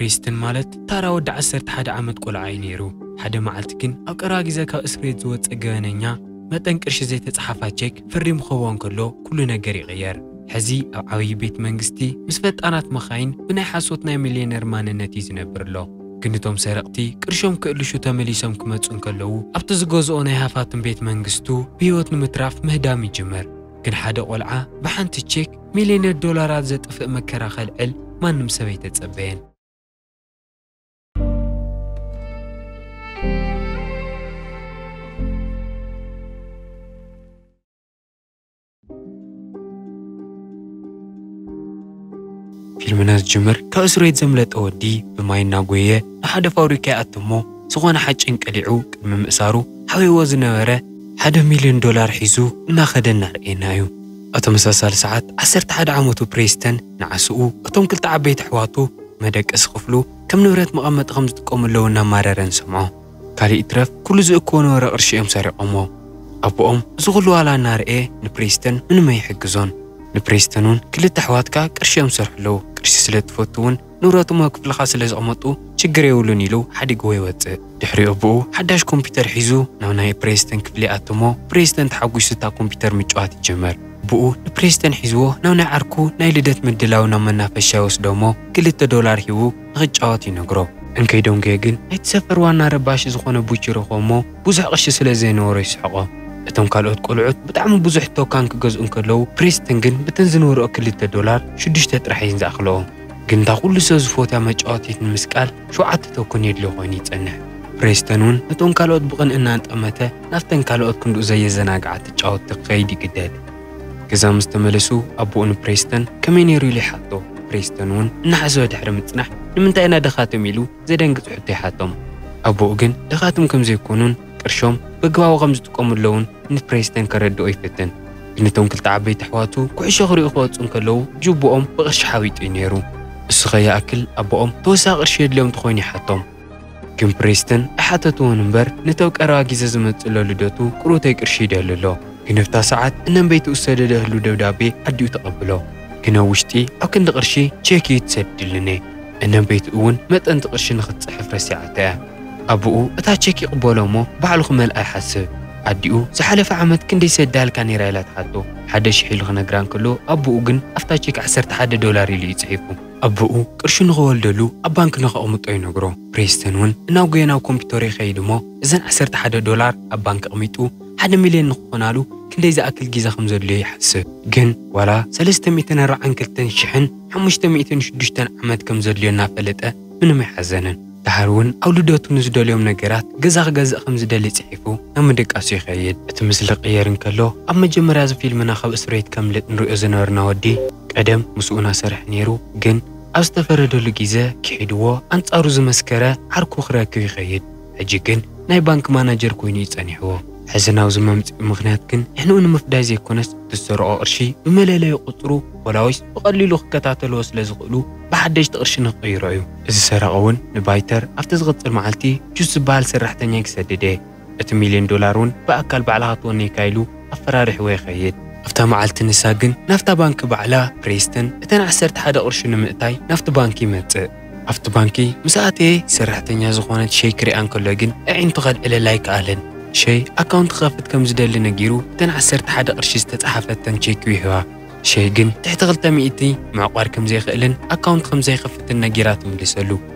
ፕሬስተን ማለት ታራ ወዲ ዓሰርተ ሓደ ዓመት ቆልዓ እዩ ነይሩ። ሓደ መዓልቲ ግን ኣብ ቀረባ ግዜ ካብ እስር ቤት ዝወጸ ገበነኛ መጠን ቅርሺ ዘይተጻሓፋ ቼክ ፈሪሙ ክህቦ እንከሎ ኩሉ ነገር ይቕየር። ሕዚ ኣብ ዓብዪ ቤት መንግስቲ ምስ ፈጣናት መኻይን ብናይ ሓሶት ናይ ሚልዮነር ማንነት እዩ ዝነብር ኣሎ። ግን እቶም ሰረቕቲ ቅርሾም ክእልሹ ተመሊሶም ክመጹ እንከለዉ ኣብቲ ዝገዝኦ ናይ ሃፋትም ቤት መንግስቱ ብህይወት ንምትራፍ ምህዳም ይጅምር። ግን ሓደ ቆልዓ ብሓንቲ ቼክ ሚልዮነር ዶላራት ዘጥፍእ መከራ ከልዕል ማንም ሰብ ኣይተጸበየን። ፊልምና ዝጅምር ካብ እስር ቤት ዘምለጠ ወዲ ብማይ እናጎየ ናብ ሓደ ፋብሪካ ይኣቱ እሞ ዝኾነ ሓጭን ቀሊዑ ቅድሚ ምእሳሩ ሓዊዎ ዝነበረ ሓደ ሚልዮን ዶላር ሒዙ እናኸደ እናርኣየና እዩ። ኣብ ተመሳሳሊ ሰዓት ዓሰርተ ሓደ ዓመቱ ፕሬስተን ንዓስኡ እቶም ክልተ ዓበይቲ ኣሕዋቱ መደቀሲ ክፍሉ ከም ንብረት መቐመጢ ከም ዝጥቀሙ ኣለዉ እናማረረ ንሰምዖ። ካልእ ይትረፍ ኩሉ ዝእክቦ ነበረ ቅርሺ እዮም ሰሪቖሞ። ኣቦኦም እዚ ኩሉ ዋላ እናርኤ ንፕሬስተን ምንም ኣይሕግዞን። ንፕሬስተን እውን ክልተ ኣሕዋትካ ቅርሺ እዮም ዝሰርሑ ኣለዉ። ቅርሺ ስለ ትፈቱ እውን ንብረቶም ኣብ ክፍልኻ ስለ ዘቐመጡ ችግር የብሉን ኢሉ ሓዲግዎ ይወፅእ። ድሕሪኡ ኣቦኡ ሓዳሽ ኮምፒውተር ሒዙ ናብ ናይ ፕሬስተን ክፍሊ ኣትሞ ፕሬስተን ተሓጒሱ እታ ኮምፒውተር ምጭዋት ይጀመር። ኣቦኡ ንፕሬስተን ሒዝዎ ናብ ናይ ዓርኩ ናይ ልደት ምድላው ናብ መናፈሻ ይወስዶ እሞ ክልተ ዶላር ሂቡ ንኽጫወት ይነግሮ። እንከይዶንገየ ግን ናይቲ ሰፈር ዋና ረባሺ ዝኾነ ቡች ይረኽቦ እሞ ብዙሕ ቅርሺ ስለ ዘይነበሮ ይስሕቖ። እቶም ካልኦት ቆልዑት ብጣዕሚ ብዙሕ ቶካን ክገዝኡ እንከለዉ ፕሬስተን ግን ብተን ዝነበርኦ ክልተ ዶላር ሽዱሽተ ጥራሕ እየን ዝኣኽልኦ። ግን እታ ኩሉ ሰብ ዝፈትያ መጫወቲት ንምስቃል ሸውዓተ ቶኮን የድልዮ ኮይኑ ይጸንሕ። ፕሬስተን እውን ነቶም ካልኦት ብቕንእና እንጠመተ ናብተን ካልኦት ክንድኡ ዘየዘናግዓ ተጫወትቲ ክኸይድ ይግደድ። ገዛ ምስ ተመለሱ ኣቦኡ ንፕሬስተን ከመይ ነይሩ ኢሉ ይሓቶ። ፕሬስተን እውን እናሓሰበ ድሕሪ ምጽናሕ ንምንታይ ኢና ደኻትም ኢሉ ዘደንግጽ ሕቶ ይሓቶም። ኣቦኡ ግን ደኻትም ከም ዘይኮኑን ቅርሾም በግባቡ ከም ዝጥቀሙ ኣለውን ንፕሬስተን ከረድኦ ይፍትን። ግን እቶም ክልተ ዓበይቲ ኣሕዋቱ ኩዕሾ ክሪኡ ክወፁ እንከለዉ ጅቡኦም ብቕርሺ ሓዊጡ እዩ ነይሩ። እሱ ከይኣክል ኣቦኦም ተወሳኺ ቅርሺ የድልዮም ተኾይኑ ይሓቶም። ግን ፕሬስተን ኣይሓተትዎን እምበር ነቲ ኣብ ቀረባ ግዜ ዝመፅእ ዘሎ ልደቱ ቅሩተይ ቅርሺ ይደሊ ኣሎ። ግን ኣብታ ሰዓት እነንበይትኡ ዝሰደደ ህሉ ደብዳቤ ኣዲኡ ተቐብሎ። ግን ኣብ ውሽጢ ኣብ ክንዲ ቅርሺ ቼክ እዩ ትሰድልኒ። እነንበይትኡ እውን መጠንቲ ቅርሺ ንኽትፅሕፍ ረሲዓታ እያ። ኣቦኡ እታ ቼክ ይቕበሎ እሞ ባዕሉ ክመልኣ ይሓስብ። ኣዲኡ ዝሓለፈ ዓመት ክንደይ ሰዳልካ ነይራ ኢላ ትሓቶ። ሓደ ሽሕ ኢሉ ክነግራ እንከሎ ኣቦኡ ግን ኣብታ ቼክ ዓሰርተ ሓደ ዶላር ኢሉ እዩ ፅሒፉ። ኣቦኡ ቅርሹ ንኽወልደሉ ኣብ ባንክ ንኸቕምጦ ይነግሮ። ፕሬስተን እውን እናጎየ ናብ ኮምፒውተሩ ይኸይድ እሞ እዘን ዓሰርተ ሓደ ዶላር ኣብ ባንክ ኣቕሚጡ ሓደ ሚልዮን ንክኾናሉ ክንደይ ዝኣክል ግዜ ከም ዘድልዮ ይሓስብ። ግን ዋላ ሰለስተ ሚእትን ኣርባዓን ክልተን ሽሕን ሓሙሽተ ሚእትን ሽዱሽተን ዓመት ከም ዘድልዮ እናፈለጠ ምንም ኣይሓዘንን። ደሓር እውን ኣብ ልደቱ ንዝደልዮም ነገራት ገዛ ክገዝእ ከም ዝደሊ ጽሒፉ ናብ ምድቃሱ ይኸይድ። እቲ ምስሊ ክቕየር እንከሎ ኣብ መጀመርያ እዚ ፊልምና ካብ እስር ቤት ከምልጥ ንሪኦ ዝነበርና ወዲ ቀደም ምስኡ እናሰርሐ ነይሩ፣ ግን ኣብ ዝተፈረደሉ ግዜ ክሒድዎ ኣንጻሩ ዝመስከረ ዓርኩ ክረክብ ይኸይድ። ሕጂ ግን ናይ ባንክ ማናጀር ኮይኑ እዩ ጸኒሕዎ። ሕዚ ናብዚ መምጽኡ ምኽንያት ግን ንሕንኡ ንምፍዳይ ዘይኮነስ እቲ ዝሰርቖ ቅርሺ ብመለለዩ ቁጽሩ ፖላዊስ ብቐሊሉ ክከታተልዎ ስለ ዝኽእሉ ብሓደሽቲ ቅርሺ ንኽቕይሮ እዩ። እዚ ሰራቒ እውን ንባይተር ኣብቲ ዝቕጽል መዓልቲ ጁስ ዝበሃል ሰራሕተኛ ክሰድድ እየ። እቲ ሚልዮን ዶላር እውን ብኣካል ባዕልኻ ትወነይካ ኢሉ ኣፈራሪሕዎ ይኸይድ። ኣብታ መዓልቲ ንሳ ግን ናብታ ባንኪ ባዕላ ፕሬስተን እተን ዓሰርተ ሓደ ቅርሺ ንምእታይ ናብቲ ባንኪ ይመጽእ። ኣብቲ ባንኪ ምስ ኣተየ ሰራሕተኛ ዝኾነት ሸይ ክሪኣ እንከሎ ግን ኣዒንቱ ከልዕለላ ኣይከኣለን። ሸይ ኣካውንት ክኸፍት ከም ዝደሊ ነጊሩ እተን ዓሰርተ ሓደ ቅርሺ ዝተጻሓፈተን ቼክ ይህባ። ሸይ ግን ትሕቲ ክልተ ሚእቲ ምዕቋር ከም ዘይኽእልን ኣካውንት ከም ዘይኸፍትን ነጊራ ትምልሰሉ።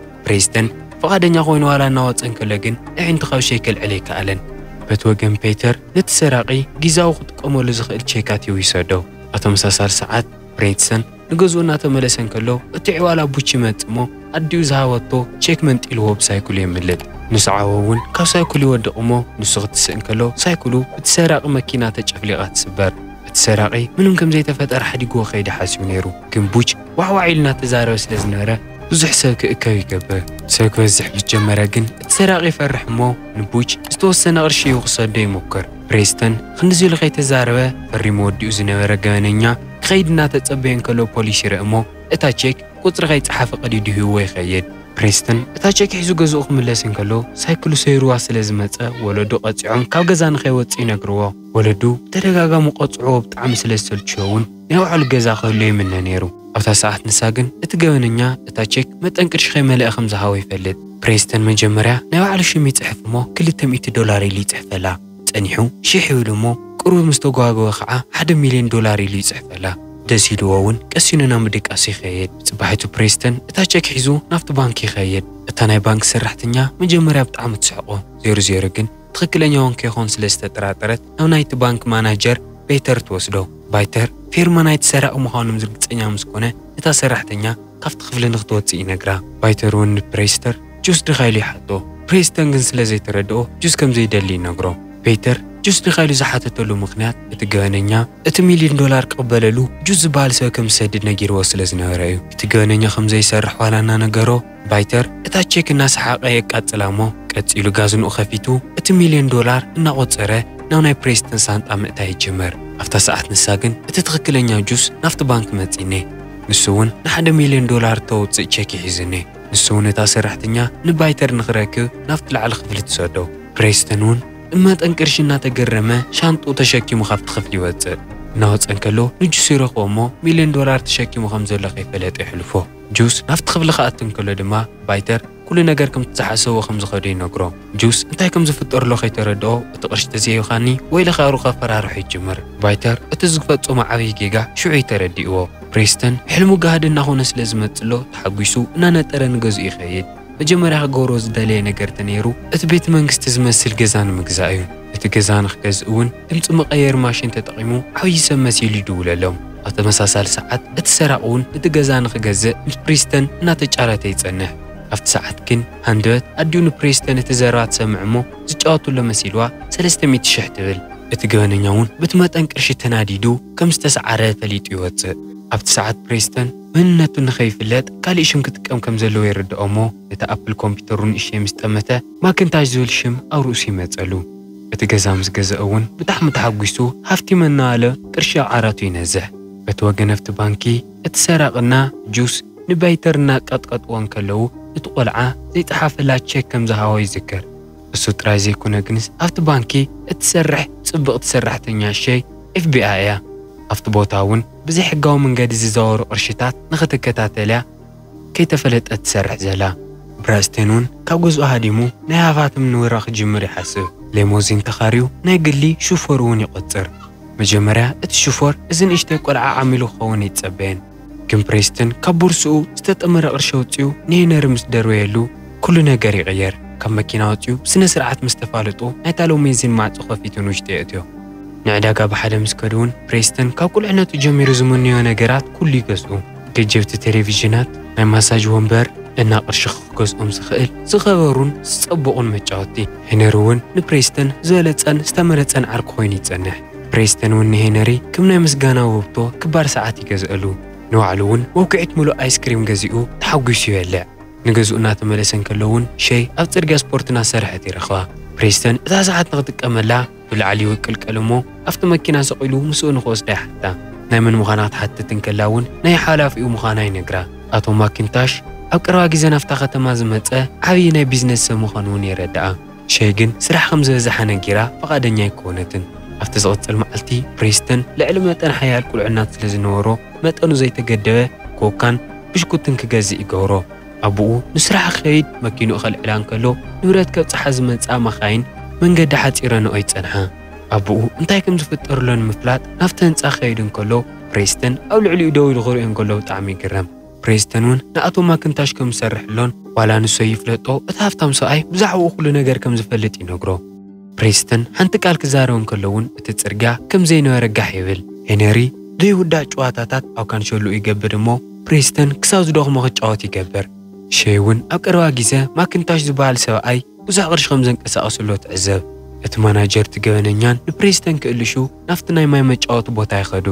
ፕሬስተን ፍቓደኛ ኮይኑ ዋላ እናወጸ እንከሎ ግን ኣዒንቱ ካብ ሸይ ከልዕል ኣይከኣለን። በቲ ወገን ፔተር ነቲ ሰራቒ ጊዛዊ ክጥቀመሉ ዝኽእል ቼካት እዩ ይሰዶ። ኣብ ተመሳሳሊ ሰዓት ፕሬትሰን ንገዝኡ እናተመለሰ እንከሎ እቲ ዕዋላ ቡች ይመጽእ እሞ ኣዲኡ ዝሃበቶ ቼክ መንጢልዎ ብሳይክሉ የምልጥ። ንሱ ዓወ እውን ካብ ሳይክሉ ይወድቕ እሞ ንሱ ክትስእ እንከሎ ሳይክሉ ብቲ ሰራቒ መኪና ተጨፍሊቓ ትስበር። እቲ ሰራቒ ምንም ከም ዘይተፈጠረ ሓዲግዎ ከይደ ሓሲቡ ነይሩ። ግን ቡች ዋዕዋዕ ኢሉ እናተዛረበ ስለ ዝነበረ ብዙሕ ሰብ ክእከብ ይገብር። ሰብ ክበዝሕ ምስ ጀመረ ግን እቲ ሰራቒ ይፈርሕ እሞ ንቡች ዝተወሰነ ቅርሺ እዩ ክሰዶ ይሞክር። ፕሬስተን ክንድዚ ኢሉ ከይተዛረበ ፈሪሙ ወዲኡ ዝነበረ ገበነኛ ክኸይድ እናተጸበየ እንከሎ ፖሊስ ይርእ እሞ እታ ቼክ ቁጽሪ ከይጸሓፈ ቀዲዱ ሂብዎ ይኸይድ። ፕሬስተን እታ ቸክ ሒዙ ገዝኡ ክምለስ እንከሎ፣ ሳይክሉ ሰይርዋ ስለ ዝመጸ፣ ወለዱ ቀጺዖም ካብ ገዛ ንኸይወጽእ ይነግርዎ። ወለዱ ብተደጋጋሚ ቆጽዕዎ ብጣዕሚ ስለ ዝሰልችዮ እውን ናይ ባዕሉ ገዛ ክህሉ ይምነ ነይሩ። ኣብታ ሰዓት ንሳ ግን እቲ ገበነኛ እታ ቸክ መጠን ቅርሺ ከይመልአ ከም ዝሃቦ ይፈልጥ። ፕሬስተን መጀመርያ ናይ ባዕሉ ሽም ይጽሕፍ እሞ ክልተ ሚእቲ ዶላር ኢሉ ይጽሕፈላ። ጸኒሑ ሽሕ ይብል እሞ ቅሩብ ምስ ተጓገወ ኸዓ ሓደ ሚልዮን ዶላር ኢሉ ይጽሕፈላ። ደስ ኢልዎ እውን ቀሲኑ ናብ ምድቃስ ይኸይድ። ጽባሒቱ ፕሬስተን እታ ቸክ ሒዙ ናብቲ ባንክ ይኸይድ። እታ ናይ ባንክ ሰራሕተኛ መጀመርያ ብጣዕሚ ትስሕቆ። ዜሮ ዜሮ ግን ትኽክለኛ እውን ከይኾን ስለ ዝተጠራጠረት ናብ ናይቲ ባንክ ማናጀር ቤተር ትወስዶ። ባይተር ፌርማ ናይቲ ሰራቂ ምዃኑ ርግጸኛ ምስ ኮነ፣ እታ ሰራሕተኛ ካብቲ ክፍሊ ንክትወጽእ ይነግራ። ባይተር እውን ንፕሬስተር ጁስ ድኻ ኢሉ ይሓቶ። ፕሬስተን ግን ስለ ዘይተረድኦ ጁስ ከም ዘይደሊ ይነግሮ። ቤተር ጁስ ድኻ ኢሉ ዝሓተተሉ ምኽንያት እቲ ገበነኛ እቲ ሚልዮን ዶላር ክቕበለሉ ጁስ ዝበሃል ሰብ ከም ዝሰድድ ነጊርዎ ስለ ዝነበረ እዩ። እቲ ገበነኛ ከም ዘይሰርሕ ዋላ እናነገሮ፣ ባይተር እታ ቼክ እናሰሓቐ የቃጽላ እሞ፣ ቀጺሉ ጋዝንኡ ከፊቱ እቲ ሚልዮን ዶላር እናቖጸረ ናብ ናይ ፕሬስተን ሳንጣ ምእታይ ይጅምር። ኣብታ ሰዓት ንሳ ግን እቲ ትኽክለኛ ጁስ ናብቲ ባንክ መጺኔ። ንሱ እውን ንሓደ ሚልዮን ዶላር ተውጽእ ቼክ ይሒዝኔ። ንሱ እውን እታ ሰራሕተኛ ንባይተር ንኽረክብ ናብቲ ላዕሊ ክፍሊ ትሰዶ። ፕሬስተን እውን ብመጠን ቅርሺ እናተገረመ ሻንጥኡ ተሸኪሙ ካብቲ ክፍሊ ይወጽእ። እናወጸ እንከሎ ንጁስ ይረኽቦ እሞ ሚልዮን ዶላር ተሸኪሙ ከም ዘሎ ከይፈለጠ ይሕልፎ። ጁስ ናብቲ ክፍሊ ክኣቱ እንከሎ ድማ ባይተር ኩሉ ነገር ከምቲ ዝሓሰቦ ከም ዝኸዶ ይነግሮ። ጁስ እንታይ ከም ዝፍጠርሎ ከይተረድኦ እቲ ቅርሺ ተዘይብካኒ ወይ ኢለ ካብ ሩቕ ከፈራርሖ ይጅምር። ባይተር እቲ ዝፈጸሞ ዓብዪ ጌጋ ሽዑ እዩ ተረዲእዎ። ፕሬስተን ሕልሙ ጋህዲ እናኾነ ስለ ዝመጽሎ ተሓጒሱ እናነጠረ ንገዝኡ ይኸይድ። መጀመርያ ክገብሮ ዝደለየ ነገር ተነይሩ እቲ ቤተ መንግስቲ ዝመስል ገዛ ንምግዛእ እዩ። እቲ ገዛ ንክገዝእ እውን ድምፂ መቐየሪ ማሽን ተጠቒሙ ዓብዪ ሰብ መሲሉ ይድውለሎም። ኣብ ተመሳሳሊ ሰዓት እቲ ሰራቕ እውን እቲ ገዛ ንክገዝእ ምስ ፕሬስተን እናተጫረተ ይጸንሕ። ኣብቲ ሰዓት ግን ሃንደበት ኣዲኡ ንፕሬስተን እቲ ዘረባ ትሰምዕ እሞ ዝጫወቱሎ መሲልዋ ሰለስተ ሚእቲ ሽሕ ትብል። እቲ ገበነኛ እውን ብቲ መጠን ቅርሺ ተናዲዱ ከም ዝተሰዓረ ፈሊጡ ይወጽእ። ኣብቲ ሰዓት ፕሬስተን መንነቱ ንኸይፍለጥ ካሊእ ሽም ክጥቀም ከም ዘለዎ ይርድኦ እሞ ነቲ ኣፕል ኮምፒውተሩ ንእሽተይ ምስ ጠመተ ማክንታሽ ዝብል ሽም ኣብ ርእሱ ይመጸሉ። እቲ ገዛ ምስ ገዝአ እውን ብጣዕሚ ተሓጒሱ ሃፍቲመ እናበለ ቅርሺ ኣብ ዓራቱ ይነዝሕ። በቲ ወገን ኣብቲ ባንኪ እቲ ሰራቕና ጁስ ንባይተር እናቀጥቀጥዎ እንከለዉ እቲ ቆልዓ ዘይጸሓፈላ ቼክ ከም ዝሃቦ ይዝክር። እሱ ጥራይ ዘይኮነ ግንስ ኣብቲ ባንኪ እትሰርሕ ጽብቕቲ ሰራሕተኛ ሸይ ኤፍ ቢ ኣይ እያ። ኣብቲ ቦታ እውን ብዘይሕጋዊ መንገዲ ዝዛወሩ ቅርሽታት ንኽትከታተል እያ ከይተፈለጠት ትሰርሕ ዘላ። ብራስቴን እውን ካብ ገዝኡ ሃዲሙ ናይ ሃፋትም ንውራ ክጅምር ይሓስብ። ሌሞዚን ተኻርዩ ናይ ግሊ ሽፎር እውን ይቆጽር። መጀመርያ እቲ ሽፎር እዚ ንእሽተይ ቆልዓ ዓሚሉ ክኸውን ኣይጸበየን። ግን ፕሬስተን ካብ ቦርስኡ ዝተጠመረ ቅርሺ ኣውጺኡ ንሄነሪ ምስ ደርበየሉ ኩሉ ነገር ይቕየር። ካብ መኪና ወጺኡ ብስነ ስርዓት ምስ ተፋለጡ ናይታ ሌሞዚን ማዕጾ ከፊቱ ንውሽጢ የእትዮ። ንዕዳጋ ብሓደ ምስ ከዱ እውን ፕሬስተን ካብ ቁልዕነቱ ጀሚሩ ዝምንዮ ነገራት ኩሉ ይገዝኡ። ገጀብቲ ቴሌቪዥናት፣ ናይ ማሳጅ ወንበር እና ቅርሺ ክገዝኦም ዝኽእል ዝኸበሩን ዝጸበቑን መጫወቲ። ሄነሪ እውን ንፕሬስተን ዝበለጸን ዝተመረጸን ዓርኩ ኮይኑ ይጸንሕ። ፕሬስተን እውን ንሄነሪ ከም ናይ ምስጋና ውህብቶ ክባር ሰዓት ይገዝአሉ። ንባዕሉ እውን መውቅዒት ምሉእ ኣይስክሪም ገዚኡ ተሓጒሱ ይበልዕ። ንገዝኡ እናተመለሰ እንከሎ እውን ሸይ ኣብ ጽርግያ ስፖርት እናሰርሐት ይረኽባ። ፕሬስተን እታ ሰዓት ንኽጥቀመላ ብላዕሊ ይውቅልቀል እሞ ኣብቲ መኪና ሰቒሉ ምስኡ ንኽወስዳ ይሓታ። ናይ መን ምዃና ክትሓትት እንከላ እውን ናይ ሓላፊኡ ምዃና ይነግራ። ኣቶ ማኪንታሽ ኣብ ቀረባ ግዜ ናብታ ከተማ ዝመጸ ዓብዪ ናይ ቢዝነስ ሰብ ምዃኑ እውን የረድኣ። ሸይ ግን ስራሕ ከም ዝበዝሓ ነጊራ ፍቓደኛ ኣይኮነትን። ኣብቲ ዝቕጽል መዓልቲ ፕሬስተን ልዕሊ መጠን ሓያል ቁልዕነት ስለ ዝነበሮ መጠኑ ዘይተገደበ ኮካን ብሽኩትን ክገዝእ ይገብሮ። ኣቦኡ ንስራሕ ክኸይድ መኪንኡ ከልዕላ እንከሎ ንብረት ከብጽሓ ዝመጻ መኻይን መንገዲ ሓጺረንኦ ይጸንሓ። ኣቦኡ እንታይ ከም ዝፍጠርሎ ንምፍላጥ ናብቲ ህንጻ ክኸይድ እንከሎ ፕሬስተን ኣብ ልዕሊኡ ደው ኢሉ ክርእዮ እንከሎ ብጣዕሚ ይግረም። ፕሬስተን እውን ንኣቶ ማክንታሽ ከም ዝሰርሕሎን ዋላ ንሱ ይፍለጦ እቲ ሃፍታም ሰብኣይ ብዛዕባኡ ኩሉ ነገር ከም ዝፈልጥ ይነግሮ። ፕሬስተን ሓንቲ ቃል ክዛረብ እንከሎ እውን እቲ ጽርግያ ከም ዘይነበረ ጋሕ ይብል። ሄነሪ ዘይውዳእ ጨዋታታት ኣብ ካንሸሉኡ ይገብር እሞ ፕሬስተን ክሳብ ዝደኽሞ ክጫወት ይገብር። ሸይ እውን ኣብ ቀረባ ግዜ ማክንታሽ ዝበሃል ሰብኣይ ብዙሕ ቅርሺ ከም ዘንቀሳቐሰሉ ትዕዘብ። እቲ ማናጀር እቲ ገበነኛን ንፕሬስተን ክእልሹ ናብቲ ናይ ማይ መጫወቲ ቦታ ይኸዱ።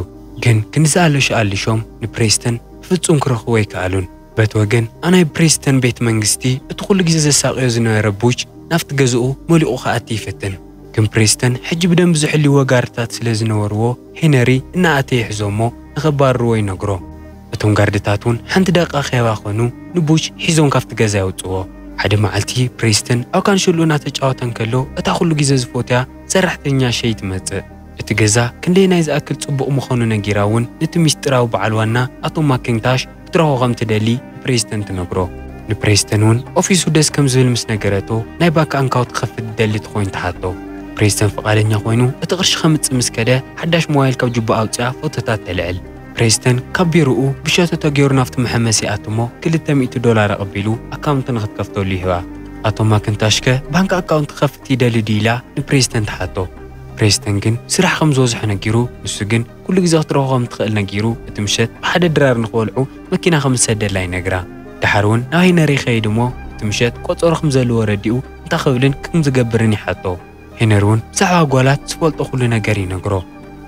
ግን ክንዲ ዝኣለሹ ኣልሾም ንፕሬስተን ብፍጹም ክረኽብዎ ኣይከኣሉን። በቲ ወገን ኣናይ ፕሬስተን ቤት መንግስቲ እቲ ኩሉ ግዜ ዘሳቕዮ ዝነበረ ቡች ናብቲ ገዝኡ መሊቑ ክኣቲ ይፍትን። ግን ፕሬስተን ሕጂ ብደንቢ ዝሕልይዎ ጋርድታት ስለ ዝነበርዎ ሄነሪ እናኣተየ ይሕዞ እሞ ንኸባርርዎ ይነግሮ። እቶም ጋርድታት እውን ሓንቲ ደቂቃ ከይባኸኑ ንቡች ሒዞም ካብቲ ገዛ የውፅዎ። ሓደ መዓልቲ ፕሬስተን ኣብ ካንሸሎ እናተጫወተ እንከሎ እታ ኩሉ ግዜ ዝፎትያ ሰራሕተኛ ሸይ ትመፅእ። እቲ ገዛ ክንደይ ናይ ዝኣክል ፅቡቕ ምዃኑ ነጊራ እውን ነቲ ሚስጥራዊ በዓል ዋና ኣቶ ማኪንታሽ ክትረኽቦ ከም ትደሊ ንፕሬስተን ትነግሮ። ንፕሬስተን እውን ኦፊሱ ደስ ከም ዝብል ምስ ነገረቶ ናይ ባንክ ኣካውንት ክኸፍት ትደሊ ትኾይኑ ትሓቶ። ፕሬስተን ፍቓደኛ ኮይኑ እቲ ቅርሺ ከምፅእ ምስ ከደ ሓዳሽ ሞባይል ካብ ጅቡ ኣውፅኣ ፎቶታት ተልዕል። ፕሬስተን ካብ ቢሮኡ ብሸቶ ተገይሩ ናብቲ መሐመሲ ኣትሞ ክልተ ሚእቲ ዶላር ኣቐቢሉ ኣካውንት ንክትከፍተሉ ይህባ። ኣቶ ማክንታሽ ከ ባንክ ኣካውንት ክኸፍት ይደሊ ድዩ ኢላ ንፕሬስተን ትሓቶ። ፕሬስተን ግን ስራሕ ከም ዝበዝሖ ነጊሩ፣ ንሱ ግን ኩሉ ግዜ ክትረኽቦ ከም ትኽእል ነጊሩ እቲ ምሸት ብሓደ ድራር ንክበልዑ መኪና ከም ዝሰደላ ይነግራ። ደሓር እውን ናብ ሄነሪ ይኸይድ እሞ እቲ ምሸት ቆፀሮ ከም ዘለዎ ረዲኡ እንታይ ክብልን ከም ዝገብርን ይሓቶ። ሄነሪ እውን ብዛዕባ ጓላት ዝፈልጦ ኩሉ ነገር ይነግሮ።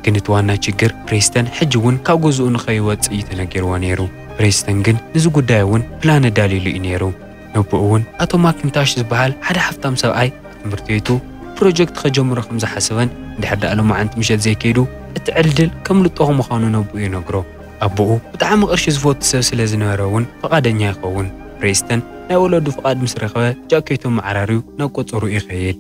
ግን እቲ ዋና ችግር ፕሬስተን ሕጂ እውን ካብ ገዝኡ ንኸይወፅእ እዩ ተነጊርዎ ነይሩ። ፕሬስተን ግን ንዚ ጉዳይ እውን ፕላን ኣዳልዩሉ እዩ ነይሩ። ነብኡ እውን ኣቶ ማክንታሽ ዝበሃል ሓደ ሃፍታም ሰብኣይ ኣብ ትምህርቲ ቤቱ ፕሮጀክት ከጀምሮ ከም ዝሓሰበን እንድሕር ደኣ ሎማዓንቲ ምሸት ዘይከይዱ እቲ ዕድል ከምልጦ ምዃኑ ነብኡ ይነግሮ። ኣቦኡ ብጣዕሚ ቅርሺ ዝፈቱ ሰብ ስለ ዝነበረ እውን ፍቓደኛ ይኸውን። ፕሬስተን ናይ ወለዱ ፍቓድ ምስ ረኸበ ጃኬቱ መዓራርዩ ናብ ቆፀርኡ ይኸይድ።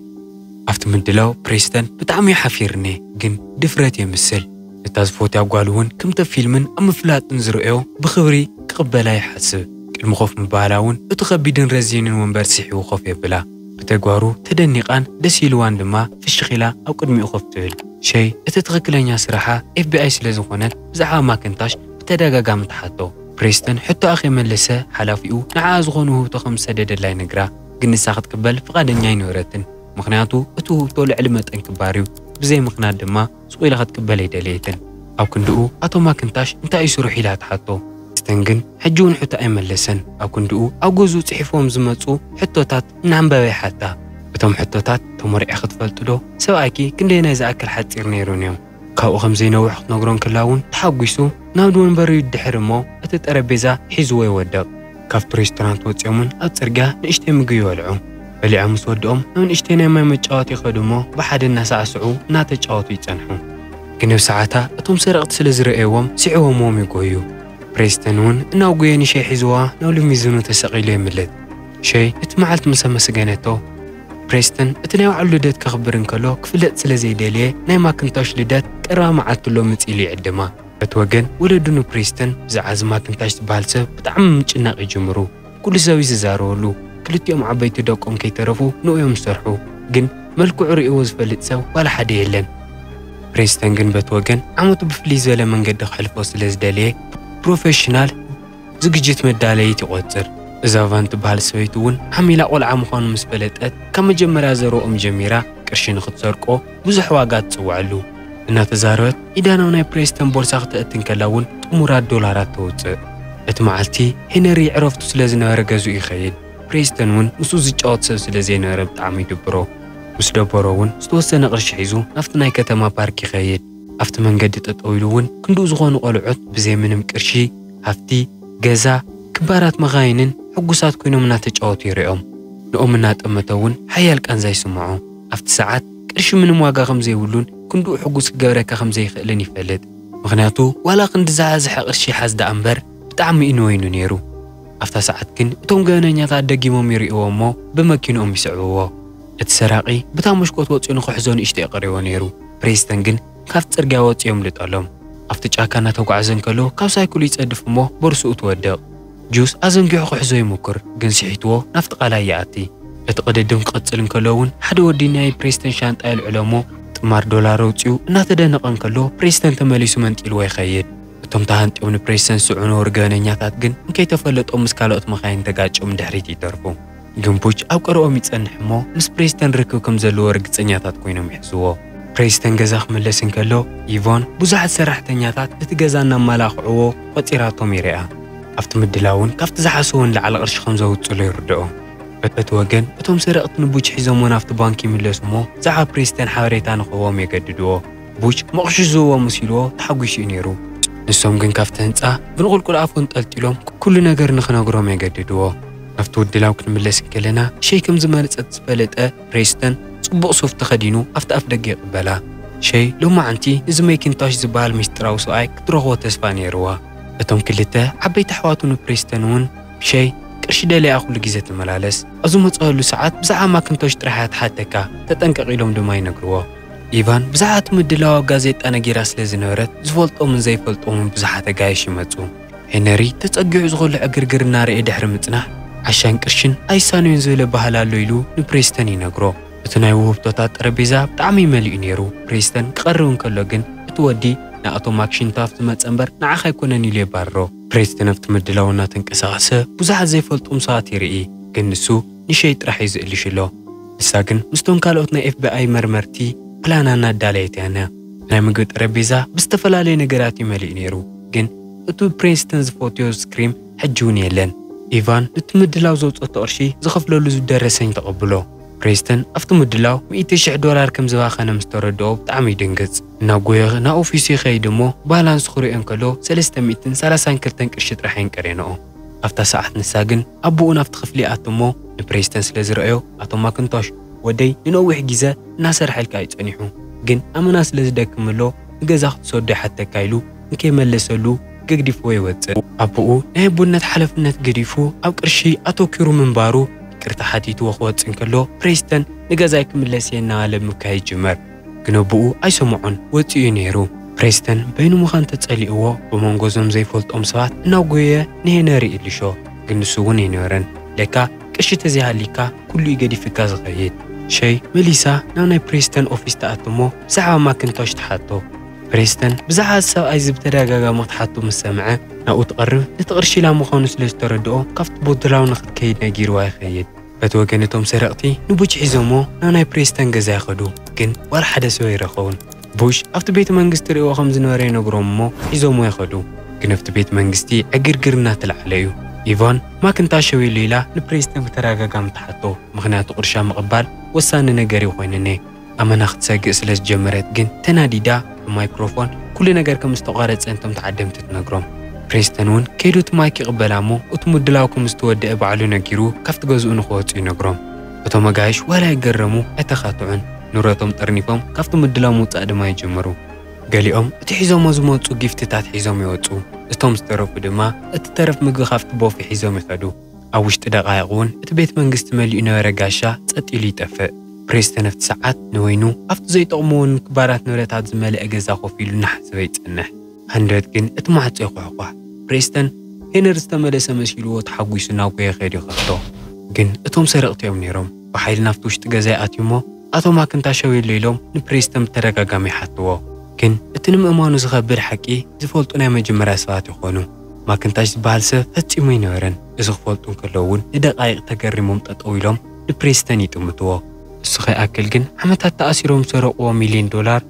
ኣብቲ ምድላው ፕሬስተን ብጣዕሚ እዩ ሓፊርኒ፣ ግን ድፍረት የምስል። እታ ዝፈትያ ጓል እውን ከምቲ ፊልምን ኣብ ምፍላጥን ዝርእዮ ብኽብሪ ክቕበላ ይሓስብ። ቅድሚ ኮፍ ምባላ እውን እቲ ከቢድን ረዚንን ወንበር ስሒቡ ኮፍ የብላ። ብተግባሩ ተደኒቓን ደስ ኢልዋን ድማ ፍሽኽ ኢላ ኣብ ቅድሚኡ ኮፍ ትብል። ሸይ እቲ ትኽክለኛ ስራሓ ኤፍ ቢ ኣይ ስለ ዝኾነት ብዛዕባ ማክንታሽ ብተደጋጋሚ ትሓቶ። ፕሬስተን ሕቶኣ ከይመለሰ ሓላፊኡ ንዓኣ ዝኾነ ውህብቶ ከም ዝሰደደላ ይነግራ፣ ግን ንሳ ክትቅበል ፍቓደኛ ኣይነበረትን። ምኽንያቱ እቲ ውህብቶ ልዕሊ መጠን ክባር እዩ። ብዘይ ምኽንያት ድማ ስቕ ኢላ ክትቅበል ኣይደለየትን። ኣብ ክንድኡ ኣቶ ማክንታሽ እንታይ እዩ ስርሑ ኢላ ትሓቶ። ፕሬስተን ግን ሕጂ እውን ሕቶ ኣይመለሰን። ኣብ ክንድኡ ኣብ ገዝኡ ጽሒፎም ዝመጹ ሕቶታት እናንበበ ይሓታ። እቶም ሕቶታት ተመርዒኺ ትፈልጢ ዶ? ሰብኣይኪ ክንደየናይ ዝኣክል ሓጺር ነይሩ ነይሩ? ካብኡ ከም ዘይነውሕ ክትነግሮ እንከላ እውን ተሓጒሱ ናብ ወንበሩ ይድሕር እሞ እቲ ጠረጴዛ ሒዝዎ ይወድቕ። ካብቲ ሬስቶራንት ወጺኦም እውን ኣብ ጽርግያ ንእሽተይ ምግቢ ይበልዑ። በሊዖም ምስ ወድኦም ናብ ንእሽተይ ናይ ማይ መጫወቲ ይኸዱ እሞ ብሓደ እናሳዕስዑ እናተጫወቱ ይጸንሑ። ግን ኣብ ሰዓታ እቶም ሰረቕቲ ስለ ዝረኣይዎም ስዒቦምዎም ይጎዩ። ፕሬስተን እውን እናጎየ ንሸይ ሒዝዋ ናብ ሊሚዚኑ ተሰቒሉ የምልጥ። ሸይ እቲ መዓልቲ ምስ ኣመስገነቶ፣ ፕሬስተን እቲ ናይ ባዕሉ ልደት ከኽብር እንከሎ ክፍለጥ ስለ ዘይደልየ ናይ ማክንታሽ ልደት ቀረባ መዓልቲ ኣሎ ምጽእ ኢሉ ይዕድማ። በቲ ወገን ወለዱ ንፕሬስተን ብዛዕባ እዚ ማክንታሽ ዝበሃል ሰብ ብጣዕሚ ምጭናቕ ይጅምሩ። ኩሉ ሰብ እዩ ዝዛረበሉ። ክልቲኦም ዓበይቲ ደቆም ከይተረፉ ንኡ እዮም ዝሰርሑ። ግን መልክዑ ርእይዎ ዝፈልጥ ሰብ ዋላ ሓደ የለን። ፕሬስተን ግን በቲ ወገን ዓመቱ ብፍልይ ዝበለ መንገዲ ከሕልፎ ስለ ዝደለየ ፕሮፌሽናል ዝግጅት መዳለይት ይቖጽር። እዛ ቫን ትበሃል ሰበይቲ እውን ዓሚላ ቆልዓ ምዃኑ ምስ ፈለጠት ካብ መጀመርያ ዘረብኦም ጀሚራ ቅርሺ ንኽትሰርቆ ብዙሕ ዋጋ ትጽውዐሉ። እናተዛረበት ኢዳ ናብ ናይ ፕሬስተን ቦርሳ ክተእቲ እንከላ እውን ጥሙራት ዶላራት ተውጽእ። እቲ መዓልቲ ሄነሪ ዕረፍቱ ስለ ዝነበረ ገዝኡ ይኸይድ። ፕሬስተን እውን ምስኡ ዝጫወት ሰብ ስለ ዘይነበረ ብጣዕሚ ይድብሮ። ምስ ደበሮ እውን ዝተወሰነ ቅርሺ ሒዙ ናብቲ ናይ ከተማ ፓርክ ይኸይድ። ኣብቲ መንገዲ ጠጠው ኢሉ እውን ክንድኡ ዝኾኑ ቆልዑት ብዘይ ምንም ቅርሺ፣ ሃፍቲ፣ ገዛ፣ ክባራት መኻይንን ሕጉሳት ኮይኖም እናተጫወቱ ይርእዮም። ንኦም እናጠመተ እውን ሓያል ቃንዛ ይስምዖ። ኣብቲ ሰዓት ቅርሺ ምንም ዋጋ ከም ዘይብሉን ክንድኡ ሕጉስ ክገብረካ ከም ዘይኽእልን ይፈልጥ። ምኽንያቱ ዋላ ክንዲ ዝሓዝሐ ቅርሺ ይሓዝ ደኣ እምበር ብጣዕሚ እዩ ንወይኑ ነይሩ። ኣብታ ሰዓት ግን እቶም ገበነኛታት ደጊሞም ይርእይዎ እሞ ብመኪንኦም ይስዕብዎ። እቲ ሰራቒ ብታ መስኮት ወጺኡ ንኽሕዞ ንእሽተይ ቀሪቦ ነይሩ። ፕሬስተን ግን ካብቲ ጽርግያ ወጺኡ የምልጠሎም። ኣብቲ ጫካ እናተጓዕዘ እንከሎ ካብ ሳይክሉ ይጸድፍ እሞ ቦርስኡ ትወድቕ። ጁስ ኣዘንጊሑ ክሕዞ ይሙክር፣ ግን ስሒትዎ ናብቲ ቃላይ ይኣቲ። እቲ ቅድድም ክቕጽል እንከሎ እውን ሓደ ወዲ ናይ ፕሬስተን ሻንጣ የልዕሎ እሞ ጥማር ዶላር ኣውጺኡ እናተደነቐ እንከሎ ፕሬስተን ተመሊሱ መንጢልዎ ይኸይድ። እቶም ተሃንጢዮም ንፕሬስተን ዝስዕዑ ነውሪ ገበነኛታት ግን እንከይተፈለጦም ምስ ካልኦት መኻይን ተጋጭዮም ድሕሪት ይተርፉ። ግን ቡች ኣብ ቀረኦም ይጸንሕ እሞ ምስ ፕሬስተን ርክብ ከም ዘለዎ ርግጸኛታት ኮይኖም ይሕዝዎ። ፕሬስተን ገዛ ክምለስ እንከሎ ኢቮን ብዙሓት ሰራሕተኛታት እቲ ገዛ እናማላኽዕዎ ቆጺራቶም ይርኣ። ኣብቲ ምድላውን ካብቲ ዝሓስቦ ንላዕሊ ቅርሺ ከም ዘውጽእሉ ይርድኦ። በቲ ወገን እቶም ሰረቕቲ ንቡች ሒዞሞ ናብቲ ባንክ ይምለሱ እሞ ብዛዕባ ፕሬስተን ሓበሬታ ንክህቦም የገድድዎ። ቡች መቑሽሽ ዝህቦ መሲልዎ ተሓጒሱ እዩ ነይሩ። ንሶም ግን ካብቲ ህንጻ ብንቑልቁል ኣፉ ኣንጠልጢሎም ኩሉ ነገር ንኽነግሮም የገድድዎ። ናብቲ ውድላው ክንምለስ እንከለና ሸይ ከም ዝመረጸት ዝፈለጠ ፕሬስተን ጽቡቕ ሱፍ ተኸዲኑ ኣብቲ ኣፍ ደገ ይቕበላ። ሸይ ሎማዓንቲ እዚ ማኪንታሽ ዝበሃል ምስጢራዊ ሰብኣይ ክትረኽቦ ተስፋ ነይርዋ። እቶም ክልተ ዓበይቲ ኣሕዋቱ ንፕሬስተን እውን፣ ሸይ፣ ቅርሺ ደልያ ኩሉ ግዜ ትመላለስ። ኣብ ዝመጽኣሉ ሰዓት ብዛዕባ ማክንቶሽ ጥራሕ እያ ትሓተካ፣ ተጠንቀቕ ኢሎም ድማ ይነግርዎ። ኢቫን ብዛዕባ እቲ ምድላው ኣብ ጋዜጣ ነጊራ ስለ ዝነበረት፣ ዝፈልጦምን ዘይፈልጦምን ብዙሓት ኣጋይሽ ይመጹ። ሄነሪ ተጸጊዑ ዝኸሎ ዕግርግር እናረኤ ድሕሪ ምጽናሕ፣ ዓሻን ቅርሽን ኣይሳነዩን ዝብል ኣበሃህላ ኣሎ ኢሉ ንፕሬስተን ይነግሮ። እቲ ናይ ውህብቶታት ጠረጴዛ ብጣዕሚ መሊኡ ነይሩ። ፕሬስተን ክቐርብ እንከሎ ግን፣ እቲ ወዲ ንኣቶ ማክሽንቶ ኣፍ ዝመጸ እምበር ንዓኻ ኣይኮነን ኢሉ የባርሮ። ፕሬስተን ኣብቲ ምድላው እናተንቀሳቐሰ ብዙሓት ዘይፈልጦም ሰባት ይርኢ፣ ግን ንሱ ንሸይ ጥራሕ እዩ ዝእልሽ ኣሎ። ንሳ ግን ምስቶም ካልኦት ናይ ኤፍቢኣይ መርመርቲ ፕላና እናዳለየት እያ ነያ። ናይ ምግቢ ጠረጴዛ ብዝተፈላለየ ነገራት እዩ መሊኡ ነይሩ፣ ግን እቲ ፕሬስተን ዝፈትዮ ስክሪም ሕጂ እውን የለን። ኢቫን ነቲ ምድላው ዘውጸቶ ቅርሺ ዝኸፍለሉ ደረሰኝ ተቐብሎ። ፕሬስተን ኣብቲ ምድላው ሚእቲ ሽሕ ዶላር ከም ዝባኸነ ምስ ተረድኦ ብጣዕሚ ይድንግጽ። እናጎየ ናብ ኦፊሱ ይኸይድ እሞ፣ ባላንስ ክርእዮ እንከሎ ሰለስተ ሚእትን ሰላሳን ክልተን ቅርሺ ጥራሕ የንቀርየንኦ። ኣብታ ሰዓት ንሳ ግን ኣቦኡ ናብቲ ክፍሊ ይኣቱ እሞ፣ ንፕሬስተን ስለ ዝረኣዮ፣ "ኣቶ ማክንቶሽ፣ ወደይ ንነዊሕ ግዜ እናሰርሐልካ እዩ ጸኒሑ፣ ግን ኣመና ስለ ዝደክም ኣሎ ንገዛ ክትሰዶ ይሓተካ" ኢሉ እንከይመለሰሉ ገግዲፍዎ ይወጽእ። ኣቦኡ ናይ ኣቦነት ሓላፍነት ገዲፉ ኣብ ቅርሺ ኣተኲሩ ምንባሩ ይቅርታ ሓቲትዎ ክወጽእ እንከሎ፣ ፕሬስተን "ንገዛይ ክምለስ እየ" እናበለ ምብካይ ይጅምር። ግን ኣቦኡ ኣይሰምዖን፣ ወጺኡ እዩ ነይሩ። ፕሬስተን በይኑ ምዃን ተጸሊእዎ፣ ብመንጎ እዞም ዘይፈልጦም ሰባት እናጎየ ንሄነሪ ይእልሾ። ግን ንሱ እውን ኣይነበረን። ለካ ቅርሺ ተዘይሃልዩካ ኩሉ እዩ ገዲፍካ ዝኸይድ። ሸይ መሊሳ ናብ ናይ ፕሬስተን ኦፊስ ትኣቱ እሞ ብዛዕባ ማክንቶሽ ትሓቶ። ፕሬስተን ብዛዕባ እዚ ሰብኣይ እዚ ብተደጋጋሚ ክትሓቶ ምስ ሰምዐ፣ ናብኡ ትቐርብ፣ ነቲ ቅርሺ ኢላ ምዃኑ ስለ ዝተረድኦ ካብቲ ቦትላው ንኽትከይድ ነጊርዋ ይኸይድ። በቲ ወገን እቶም ሰረቕቲ ንቡች ሒዞሞ ናብ ናይ ፕሬስተን ገዛ ይኸዱ፣ ግን ዋላ ሓደ ሰብ ኣይረኸቡን። ቡሽ ኣብቲ ቤተ መንግስቲ ርእይዎ ከም ዝነበረ ይነግሮም እሞ ሒዞሞ ይኸዱ። ግን ኣብቲ ቤተ መንግስቲ ዕግርግር እናተላዕለ እዩ። ኢቫን ማክንታሽ ሸው ኢሉ ኢላ ንፕሬስተን ብተደጋጋሚ ትሓቶ፣ ምኽንያቱ ቅርሻ ምቕባል ወሳኒ ነገር እዩ ኮይንኒ። ኣመና ክትሰግእ ስለ ዝጀመረት ግን ተናዲዳ ብማይክሮፎን ኩሉ ነገር ከም ዝተቋረጸ እንቶም ተዓደምቲ ትነግሮም። ፕሬስተን እውን ከይዱ እቲ ማይክ ይቕበላ እሞ እቲ ምድላው ከም ዝተወደአ ባዕሉ ነጊሩ ካብቲ ገዝኡ ንኽወጹ ይነግሮም። እቶም ኣጋይሽ ዋላ ይገረሙ ኣይተኻትዑን። ንብረቶም ጠርኒፎም ካብቲ ምድላው ምውጻእ ድማ ይጅምሩ። ገሊኦም እቲ ሒዞሞ ዝመጹ ጊፍትታት ሒዞም ይወጹ። እቶም ዝተረፉ ድማ እቲ ተረፍ ምግቢ ካብቲ ቦፌ ሒዞም ይኸዱ። ኣብ ውሽጢ ደቓይቕ እውን እቲ ቤት መንግስቲ መሊኡ ነበረ ጋሻ ጸጥ ኢሉ ይጠፍእ። ፕሬስተን ኣብቲ ሰዓት ንበይኑ ኣብቲ ዘይጠቕሙ እውን ክባራት ንብረታት ዝመልአ ገዛ ኮፍ ኢሉ እናሓሰበ ይጸንሕ። ሃንደበት ግን እቲ ማዕጾ ይኹሕኳሕ። ፕሬስተን ሄነሪ ዝተመለሰ መሲልዎ ተሓጒሱ እናጎየ ከይዱ ይኸፍቶ። ግን እቶም ሰረቕቲ እዮም ነይሮም። ብሓይሊ ናብቲ ውሽጢ ገዛ ይኣትዩ እሞ ኣቶ ማክንታሽ ሸው የሎ ኢሎም ንፕሬስተን ብተደጋጋሚ ይሓትዎ። ግን እቲ ንምእማኑ ዝኸብድ ሓቂ ዝፈልጡ ናይ መጀመርያ ሰባት ይኾኑ። ማክንታሽ ዝበሃል ሰብ ፈጺሙ ኣይነበረን። እዚ ክፈልጡ እንከለዉ እውን ንደቓይቕ ተገሪሞም ጠጠው ኢሎም ንፕሬስተን ይጥምትዎ። እሱ ከይኣክል ግን ዓመታት ተኣሲሮም ዝሰረቕዎ ሚልዮን ዶላር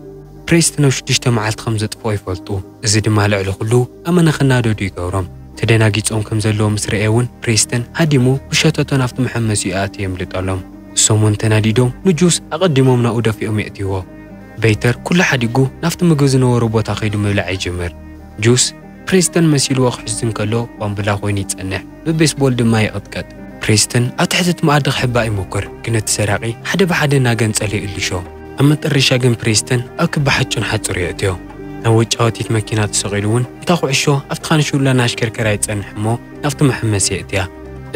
ፕሬስተን ኣብ ሽዱሽተ መዓልቲ ከም ዘጥፍኦ ይፈልጡ። እዚ ድማ ልዕሊ ኩሉ ኣመና ክናደዱ ይገብሮም። ተደናጊጾም ከም ዘለዉ ምስ ረኤ እውን ፕሬስተን ሃዲሙ ብሸተቶ ናብቲ መሐመሲኡ ኣትዩ የምልጠሎም። እሶም እውን ተናዲዶም ንጁስ ኣቐዲሞም ናብኡ ደፊኦም የእትይዎ። ቤይተር ኩሉ ሓዲጉ ናብቲ ምግቢ ዝነበሮ ቦታ ከይዱ ምብላዕ ይጅምር። ጁስ ፕሬስተን መሲልዎ ክሕዝ እንከሎ ባምቡላ ኮይኑ ይጸንሕ፣ ብቤስቦል ድማ ይቕጥቀጥ። ፕሬስተን ኣብ ትሕቲ እቲ መኣዲ ክሕባእ ይሞክር፣ ግን እቲ ሰራቒ ሓደ ብሓደ እናገንጸለ ይእልሾ። ኣብ መጠረሻ ግን ፕሬስተን ኣብ ክቢ ሓጹን ሓጹር የእትዮ። ናብ ወጫወቲት መኪና ተሰቒሉ እውን እታ ኩዕሾ ኣብቲ ካንሹላ እናሽከርከራ ይጸንሕ እሞ ናብቲ መሐመሲ የእትያ።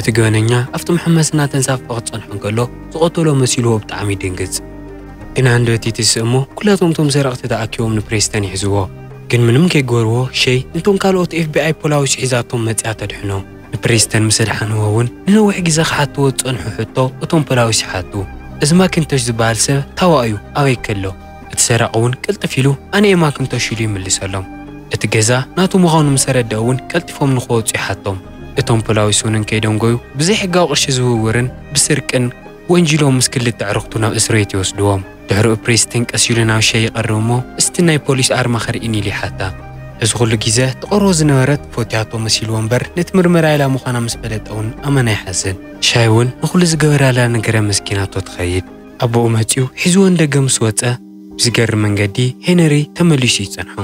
እቲ ገበነኛ ኣብቲ መሐመሲ እናተንሳፈፈ ክጸንሖ እንከሎ ዝቐተሎ መሲልዎ ብጣዕሚ ይድንግጽ። ግን ሃንደበት ይትስእ እሞ ኩላቶም እቶም ሰረቕቲ ተኣኪቦም ንፕሬስተን ይሕዝዎ። ግን ምንም ከይገበርዎ ሸይ ነቶም ካልኦት ኤፍቢኣይ ፖላዊስ ሒዛቶም መጺኣ ተድሕኖም። ንፕሬስተን ምስ ኣድሓንዎ እውን ንነዊሕ ግዜ ክሓትዎ ዝጸንሑ ሕቶ እቶም ፖላዊስ ይሓቱ። እዚ ማኪንቶሽ ዝበሃል ሰብ ታዋእ እዩ፣ ኣበይ ከሎ? እቲ ሰራቒ እውን ቅልጥፍ ኢሉ ኣነ እየ ማኪንቶሽ ኢሉ ይምልሰሎም። እቲ ገዛ ናቱ ምዃኑ ምስ ተረድአ እውን ቀልጢፎም ንኽወጹ ይሓቶም። እቶም ፖላዊስ እውን እንከይደንጎዩ ብዘይሕጋዊ ቅርሺ ዝውውርን ብስርቅን ወንጂሎም ምስ ክልተ ኣዕሩኽቱ ናብ እስር ቤት ይወስድዎም። ድሕሪኡ ፕሬስተን ቀስ ኢሉ ናብ ሸይ ይቐርብ እሞ እስቲ ናይ ፖሊስ ኣርማ ከርእይኒ ኢሉ ይሓታ። እዚ ኩሉ ግዜ ትቐርቦ ዝነበረት ፈትያቶ መሲልዎ እምበር ነቲ ምርመራ ኢላ ምዃና ምስ ፈለጠ እውን ኣመና ይሓዝን። ሸይ እውን ንኹሉ ዝገበራላ ነገር ኣመስጊናቶ ትኸይድ። ኣቦኡ መጺኡ ሒዝዎ ንደገ ምስ ወጸ ብዝገርም መንገዲ ሄነሪ ተመሊሱ ይጸንሖ።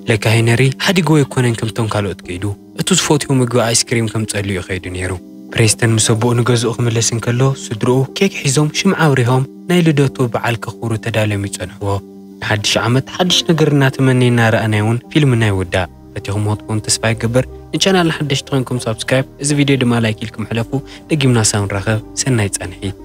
ለካ ሄነሪ ሓዲግዎ ኣይኮነን ከምቶም ካልኦት ከይዱ። እቱ ዝፈትዮ ምግቢ ኣይስክሪም ከም ጸልዩ ከይዱ ነይሩ። ፕሬስተን ምስ ኣቦኡ ንገዝኡ ክምለስ እንከሎ ስድርኡ ኬክ ሒዞም ሽምዓ ኣብሪሆም ናይ ልደቱ በዓል ከኽብሩ ተዳልዮም ይጸንሕዎ። ንሓድሽ ዓመት ሓድሽ ነገር እናተመነየ እናረኣናይ እውን ፊልምና ይውዳእ። ፈቲኹም ክትኮኑ ተስፋ ይገብር። ንቻናልና ሓደሽቲ ኮይንኩም ሳብስክራይብ፣ እዚ ቪድዮ ድማ ላይክ ኢልኩም ሕለፉ። ደጊምና ሳብ ንራኸብ፣ ሰናይ ጻንሒት።